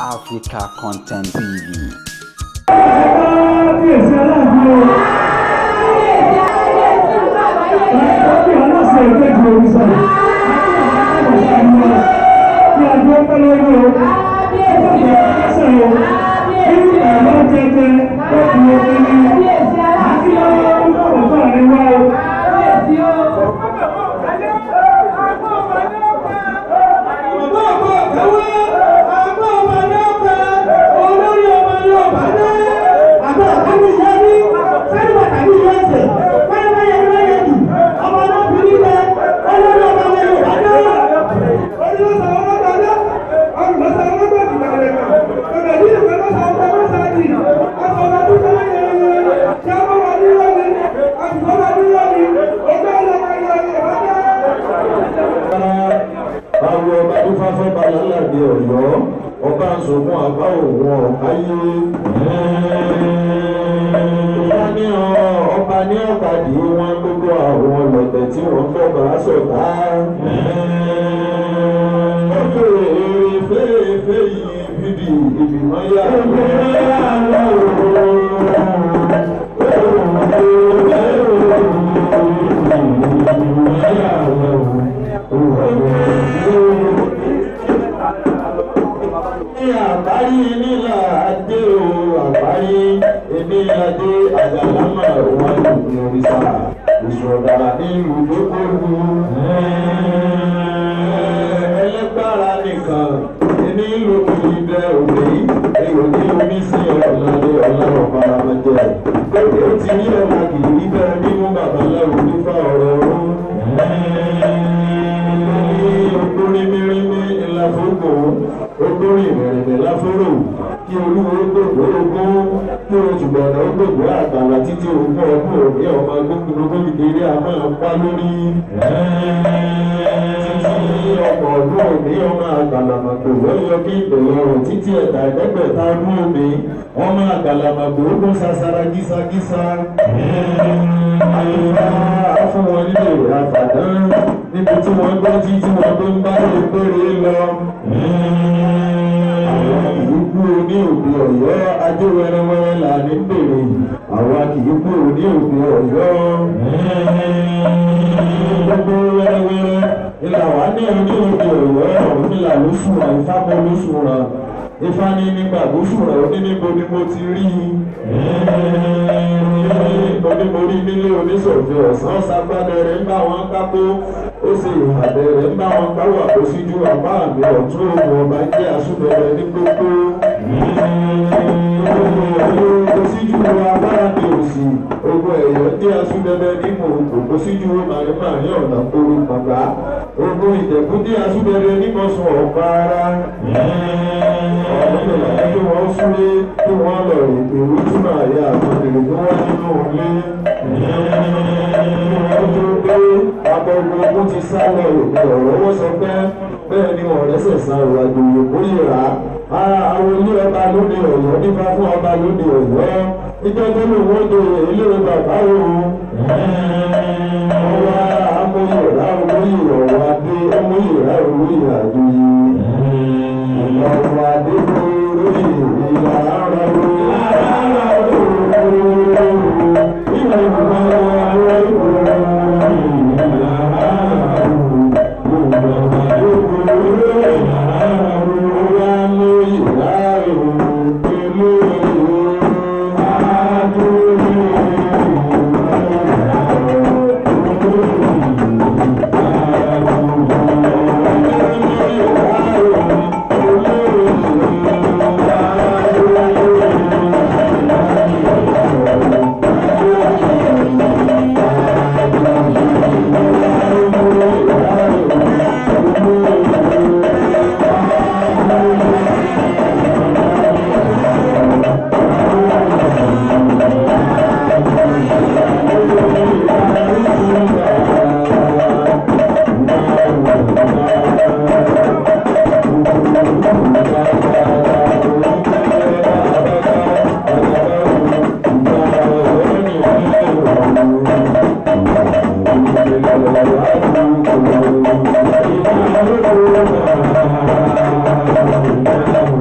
Africa Content TV. Kábíyèsí aláàbí o. Kábíyèsí aláṣẹ ìkejì òrìṣà. Kí a dúró pẹ́ lórí o. Kábíyèsí aláṣẹ o. Nínú ìlànà jẹjẹ, ó fi omi ní. Àti ọlọ́run ọ̀pọ̀ àríwá o. Ọba sọ̀kún àbá òun ọ̀káyé. Ọba ní ọ̀kadì wọn gbogbo àwọn ọlọ́tẹ̀ tí wọ́n fẹ́ bá sọ̀tá. Ọjọ́ èrè fẹ́ẹ́fẹ́ yìí bíbí ìbímọ yá. Àbáyé nílà adé o, àbáyé èmi adé àgbàlámà wọn ní òrìṣà ìṣọ̀dàrà ní ìlúdókòwò. Ẹlẹ́gbára nìkan èmi ló fi bẹ òní èrò ní omi sí ọ̀la ní ọ̀la ọ̀bára jẹ. Lóde ó ti rí ọ̀la kì í rí bẹ́ẹ̀ nínú babaláwo nípa ọ̀rọ̀ ọ̀run. Ogbórímírímí ńlá fógbó, ogbórímìrìmì láfóró, kí olúwo gbogbo ogún, kí ojúgbọ̀nà gbogbo àgbàlá títí ogún ọdún òní ọmọ gbóngbóngbó kékeré a máa pa lórí. Títí ọmọ ọdún òní ọmọ àgbàlàmàgbò lọ́yọ kí ìbẹ̀rẹ̀ ọ̀rọ̀ títí ẹ̀ta ẹ̀ẹ́dẹ́gbẹ̀ta ọdún òní ọmọ àgbàlàmàgbò ogún sasara gíságísá. Àyíká fún wọn nílé àfàdán níbi tí wọ́n gbọ́ tí tí wọ́n gbé ń bá lè péré lọ. Àwọn kìí kú ní òbí Ọ̀yọ́ ajé wẹ́rẹ́wẹ́rẹ́ là ní bèrè. Àwọn kìí kú ní òbí Ọ̀yọ́. Gbogbo wẹ́rẹ́wẹ́rẹ́ ìlà wà ní oní òbí Ọ̀yọ́ Ọ̀rúnmìlà ló sùnrà Ifá mọ́ ló sùnrà. Ifá ní nígbà tó sùnrà ó ní níbo ni mo ti rí i. Mo ní mo rí nílé oníṣòfin ọ̀sán sagbádẹ́rẹ́ ń bá wọn kápó ó sì ìhàdẹ̀rẹ̀ ń bá wọn káwọ́ àkóṣíjú àbá àmì ọ̀tún òun ọba jẹ́ àsúbẹ̀rẹ̀ ní gbogbo. Kòsíjú abára mi òsì ogun ẹ̀yọ́ jẹ́ àsúbẹ̀rẹ̀ ní mòókò kòsíjú màrímàrí ọ̀nà kóró pàgbà. Ogun Ìjẹ̀bú jẹ́ àsúbẹ̀rẹ̀ ní mọ̀sùn ọ̀pá ara. Ọ̀nà kí wọ́n súré kí wọ́n lọ rí èrò túmọ̀ àyà àwọn èrò tó wá nínú ilé. Kí wọ́n tó dé abọ́gun ogun ti sá lọ òkè ọ̀rọ̀ wọ́n sọ pé bẹ́ẹ̀ ni wọ́n rẹ́sẹ̀ san ọ̀rọ̀ àgbèrè kórìíra. Àwọn ilé ọba lóde Ọ̀yọ́ nípa fún ọba lóde Ọ̀yọ́. Ìjọ tó lò wọ́n joyè ilé bàbá òun. Ọwọ́ amóyèrà olóyè ọ̀wọ́ adé amóyèrà olóyè àjòyè. Ọ̀wọ́ adé lórí ìlà ara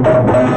Thank you.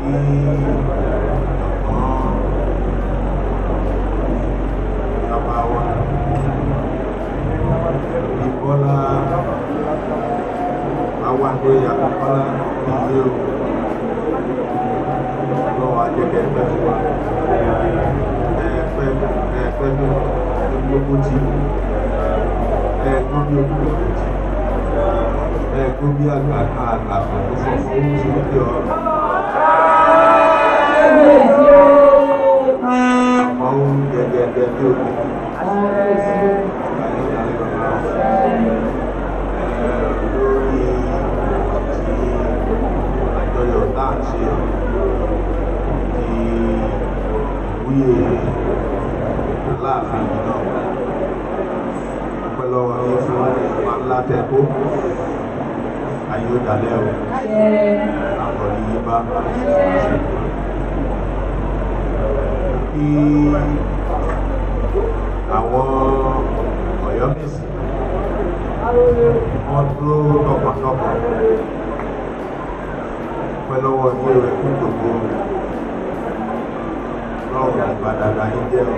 Kí ọ̀gbọ́n bàbá wa Bímbọ́lá Awándé Akínkọ́lá ìyé o, lọ́wọ́ ajẹ́kẹ́ ẹgbẹ́ fún wa, ẹ̀ẹ́pẹ́ ẹ̀ẹ́pẹ́ ní gbogbo tí ẹ̀ẹ́gbọ́n bí ogún tí ẹ̀ẹ́gbọ́n bí àgbà kan àgbà kan tó fọ́ fún oṣù bí ọ̀rọ̀. Ọmọ ń gẹ́gẹ́gẹ́ bí òkè. Lórí ti àjọyọ̀ tá à ń ṣe ti ìwúyè Aláàfin yìí náà, ọpẹ́ lọ́wọ́ yín fún wa ńlá tẹ́ kó ayé ó dalẹ́ o, àkọ́rí yín bá kí àwọn Ọ̀yọ́mèsì wọ́n dúró tọkàntọkàn. Ọpẹ́ lọ́wọ́ ní ẹ̀rọ ẹ̀kú gbogbo lọ́rùn ìgbà dàda yín jẹ́ o.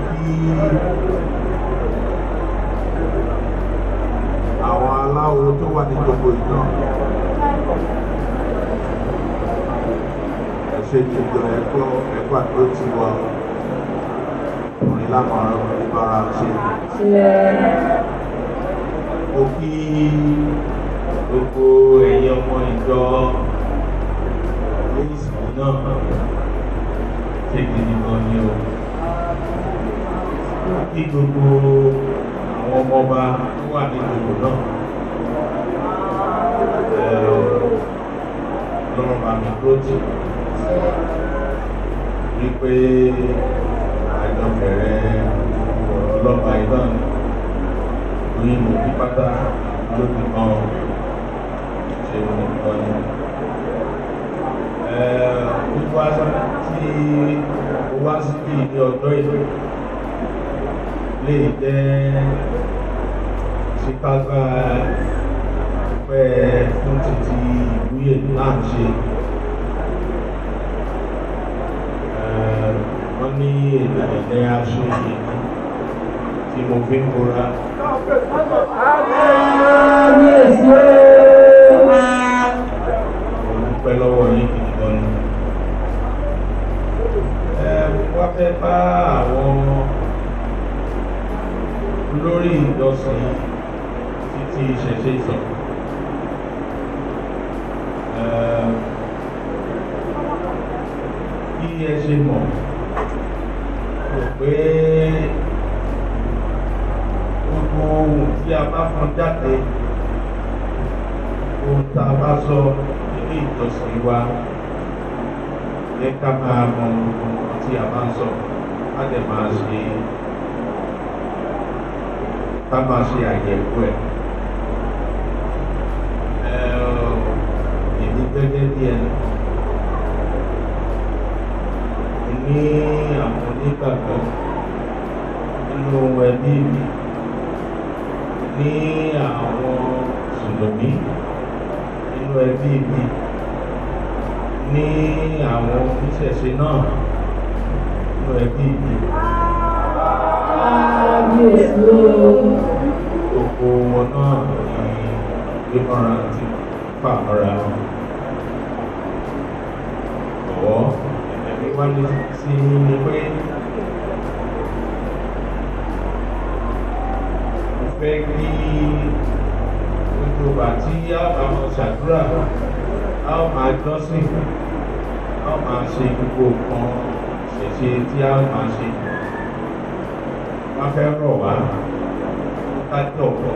Kí àwọn aláwo tó wà ní gbogbo ìná ẹ ṣe jíjọ ẹ̀kọ́ ẹ̀kọ́ àdúró tí wà ọkùnrin lámọ̀ràn ọkùnrin bára ṣe. Mo kí gbogbo ẹ̀yin ọmọ ìjọ lẹ́yìn náà ṣe gidi gan ni o. Mo kí gbogbo àwọn ọmọọba tó wà ní gbogbo náà. Lọ́rùn àmì dúró tì rí pé àjọ bẹ̀rẹ̀ ọ̀rọ̀ ọlọ́ba iná ní mo kí pátá lóbi kan ṣe mo nìkan ni. Wíwá tí ó wá síbí ní ọjọ́ ìlú lè jẹ́ ṣíkágbá pẹ́ fún títí ìwúyè náà ń ṣe. Wọ́n ní èdè ilẹ̀ aṣọ ìdí tí mo fi ń bora. Mo dúpẹ́ lọ́wọ́ yín gidi gan ni. Wá fẹ́ bá àwọn olórí ìjọsìn títí ìṣẹ̀ṣe sọ. Bí ẹ ṣe mọ̀ pé gbogbo ohun tí a bá fọn jáde, ohun tá a bá sọ nílé ìjọsìn wa, yẹ ká máa mọ ohun tí a bá ń sọ, ká dẹ̀ máa ṣe ká máa ṣe àyẹ̀wò ẹ̀. Èmi gẹ́gẹ́ bí ẹnì kan ní àwọn onígbàgbọ́ nínú ẹbí mi, ní àwọn Mùsùlùmí nínú ẹbí mi, ní àwọn oníṣẹ̀ṣe náà nínú ẹbí mi. Gbogbo wọn náà ní gbígbọ́nra ti fà mọ́ra wọn. Ọ̀wọ́ ẹ̀mí wá ní sí ni pé mo fẹ́ kí gbogbo ìgbà tí a bá máa ṣàdúrà, a ó máa jọ́sìn, a ó máa ṣe gbogbo nǹkan ṣẹ̀ṣe tí a ó máa ṣe. Wọ́n fẹ́ rọ̀ wá ká jọ̀wọ́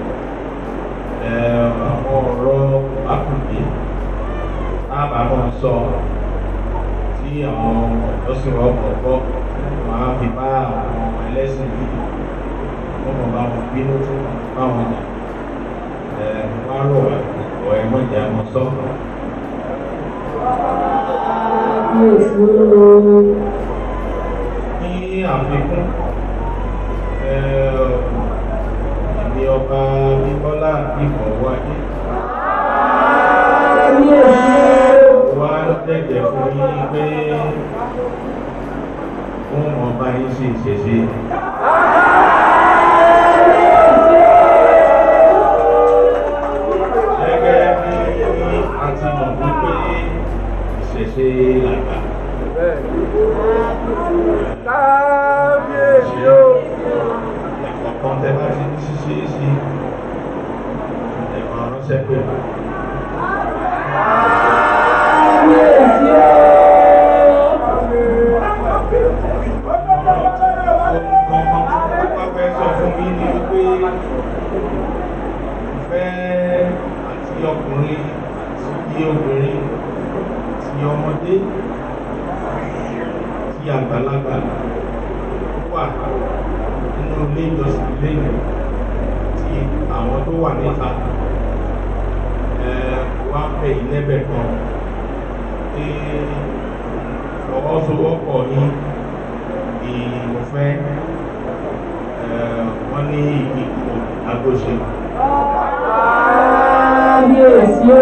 àwọn ọ̀rọ̀ àkùdé a bá máa sọ tí àwọn ọ̀dọ́sìn ọkọ̀ gbọ́, wọ́n á fi bá àwọn ẹlẹ́sìn yìí, wọ́n mọ̀ bá wọn bínú tí wọ́n bá wọn jà. Wọ́n á rọ̀ wá ọ̀ ẹ̀ mọ̀jà wọn sọ. Ní àfikún, èmi ọba Bímbọ́lá Ìbọ̀wọ́ Adé. jẹ́jẹ́ fún yín pé wọ́n mọ̀ bá yín ṣe ìṣẹ̀ṣe. Gẹ́gẹ́ bí a ti mọ̀ wípé ìṣẹ̀ṣe làgbà. Kábíyèsí o. Ẹ̀kọ̀ọ̀kan tẹ bá ti ní ṣíṣe é ṣe, ẹ̀mọ̀ ránṣẹ́ pé wá. Kábíyèsí o. Wọ́n fẹ́ sọ fún mi ní wípé ìfẹ́ àti ọkùnrin àti obìnrin àti ọmọdé àti àgbàlagbà wà nínú ilé ìjọsìn lẹ́yìn àti àwọn tó wà níta wá bẹ̀ yín lẹ́bẹ̀ kan pé ìfọwọ́sowọ́pọ̀ yín ni mo fẹ́. Wọ́n ní ipò agbóṣe. Kábíyèsí o.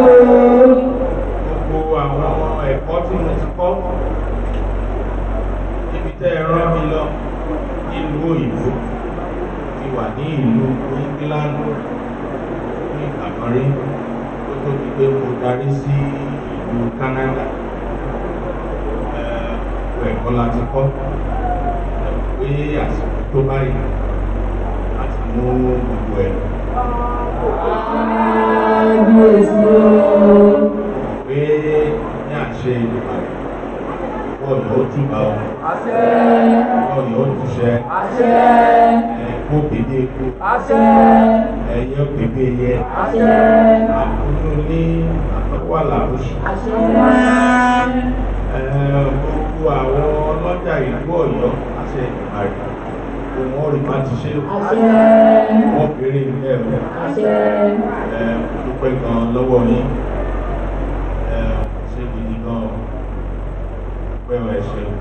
Gbogbo àwọn ẹ̀kọ́ tí mo ti kọ́ níbi tẹ́ ẹ rán mi lọ nílùú òyìnbó, ti wà ní ìlú England ní ìgbà kan rí kó tó di pé mo darí sí ìlú Canada. Gbogbo ẹ̀kọ́ la ti kọ́ pé àsìkò tó báyìí láti mú gbogbo ẹ̀ Kábíyèsí o. pé ní àṣẹ Ìdùmarè ọ̀yọ́ ó túbà ọ, Àṣẹ. ọ̀yọ́ ó túṣẹ, Àṣẹ. ẹ̀kú bèbè eku, Àṣẹ. ẹ̀yẹ bèbè ẹyẹ, Àṣẹ. àbúrò ní àtọ́wà làbúṣù. Àṣẹ. Gbogbo àwọn ọlọ́jà ìlú Ọ̀yọ́ àṣẹ Ìdùmarè òun ọ̀rì bá ti ṣe, Àṣẹ. wọ́n béèrè ilé ẹ̀rọ. Àṣẹ. Dúpẹ́ gan lọ́wọ́ yín, ṣé gidi gan, dúpẹ́ ẹ ṣeun.